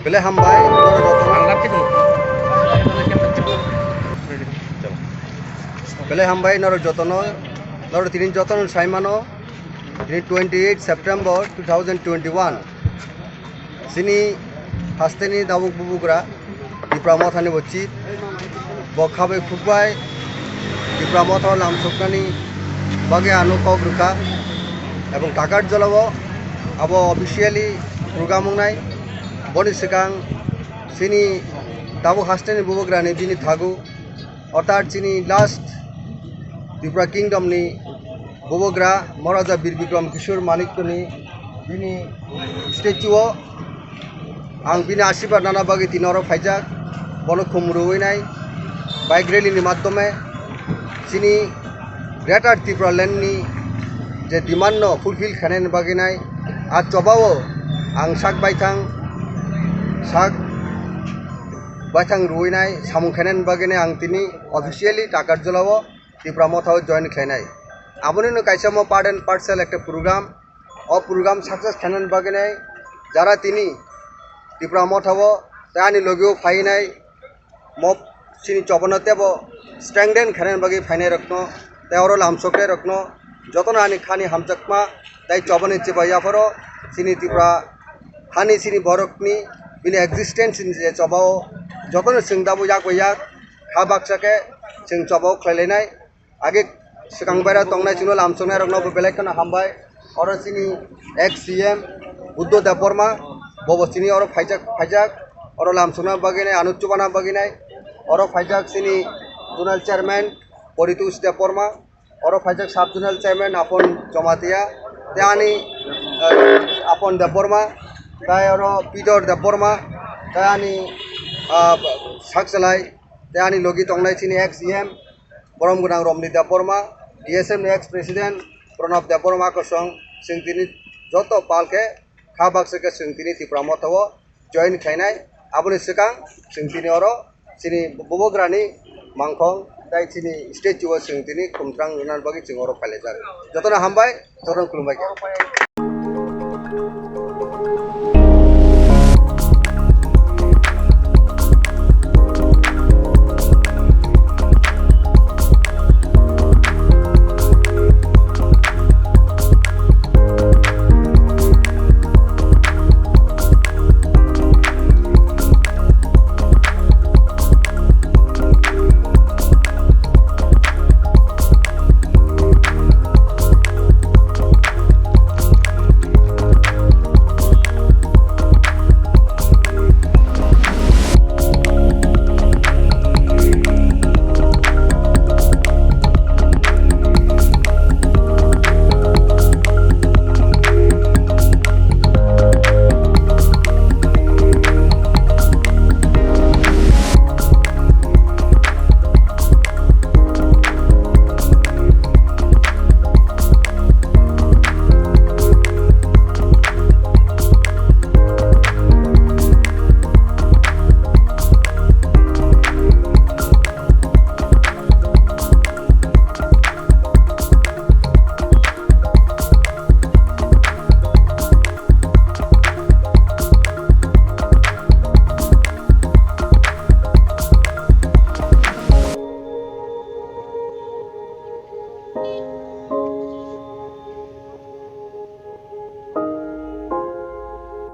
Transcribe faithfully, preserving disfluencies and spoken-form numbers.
Belai hambai norok jotono. Belai hambai norok jotono. Norok tini jotono saimano. Tini twenty eight September two thousand twenty one. Chini hasteni tabuk bubugra Tipra Mothani bo chief. Bo khabai khukbai Tipra Motha lamsoknani bagwi ano kok rwkha. Ebong Takarjala o abo officially program wngnai. Boni swkang chini tabuk hasteni bubugrani bini thagu, orthat chini last Tripura Kingdom ni bubagra Maharaja Bir Bikram Kishore Manikya ni bini statue o ang bini asirwad nana bagwi tini oro phaijak. Bono khum rwui nai bike rally ni madhyome chini Greater Tripura Land ni je demand no fulfill khainani bagwi nai a choba o ang sak baithang sak baithang rwui nai samung khainani bagwi nai ang tini officially Takarjala o Tipra Motha o join khlainai. Aboni no kaisa mo part and parcel ekta program. O program success khainani bagwi nai jara tini Tipra Motha o tei ani logi o phainai mo chini chobano tebo strengthen khainani bagwi phainai rokno tei oro lamsoknai rokno jotono ani khani hamjakma tei chobani chiba yapharo chini Tipra hani chini borokni bini existence ni je choba o jotono chwng dabo yak bai yak kha baksa khe chwng choba o khlai lainai. Age swkang baira tongnai chwngno lamsoknai rokno bo belai kheno hambai. Oro chini ex C M Buddha Debbarma, bobo chini oro phaijak, phaijak, oro lamsokna bagwi nai, ano chubana bagwi nai. Oro phaijak chini zonal chairman Paritosh Debbarma, oro phaijak sub zonal chairman Apon Jamatia, tei ani, eh, Apon Debbarma, tei oro Peter Debbarma, tei ani, ah, sakchalai, tei ani logi tongnai chini ex C M, Borom gwnang Romni Debbarma, D S M ni ex president Pranab Debbarma kosong, chwng tini joto pal khe kha baksa khe chwng tini Tipra Motha o join khlainai. Aboni swkang chwng tini oro chini bubagrani mangkhong tei chini statue o chwng tini khumthrang rwna bagwi chwng oro phailaijak. Jotono hambai, jotono khulumbai khe.